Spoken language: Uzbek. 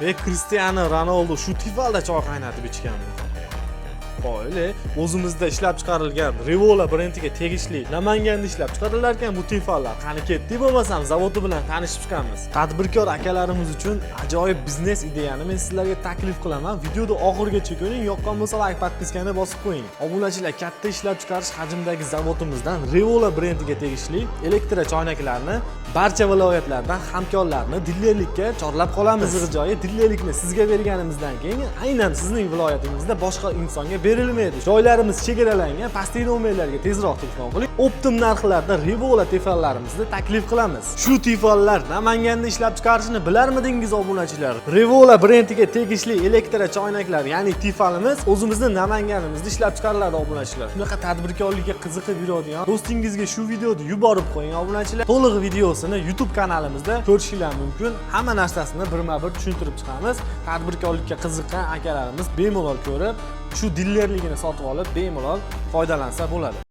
E, Cristiano Ronaldo shu Tefalda choy qaynatib ichganmi? Qoyili, o'zimizda ishlab chiqarilgan Revola brendiga tegishli, Namanganda ishlab chiqarilar ekan bu Tefallar. Qani, ketdik bo'lmasam, zavodi bilan tanishib chiqamiz. Tadbirkor akalarimiz uchun ajoyib biznes ideyani men sizlarga taklif qilaman. Videoni oxirigacha ko'ring, yoqqan bo'lsa, layk, подписка ni bosib qo'ying. Obunachilar, katta ishlab chiqarish hajmidagi zavodimizdan Revola brendiga tegishli elektro choynaklarni barcha viloyatlardan hamkorlarni dilerlikka chorlab qolamiz. Qizig'i joyi, dilerlikni sizga berganimizdan keyin aynan sizning viloyatingizda boshqa insonga berilmaydi. Joylarimiz chegaralangan, pastdagi nomerlarga tezroq telefon qiling. Оптом narxlarda Revola tefallarimizni taklif qilamiz. Shu tefallar Namanganda ishlab chiqarishini bilarmidingiz, obunachilar? Revola brendiga tegishli elektro choynaklar, ya'ni tefalimiz o'zimizni Namanganimizda ishlab chiqariladi, obunachilar. Shunaqa tadbirkorlikka qiziqib yuradigan do'stingizga shu videoni yuborib qo'ying, obunachilar. To'liq videosini YouTube kanalimizda ko'rishinglar mumkin. Hamma narsasini birma-bir tushuntirib chiqamiz. Tadbirkorlikka qiziqqan akalarimiz bemalol ko'rib, shu dilerligini sotib olib, bemalol foydalansa bo'ladi.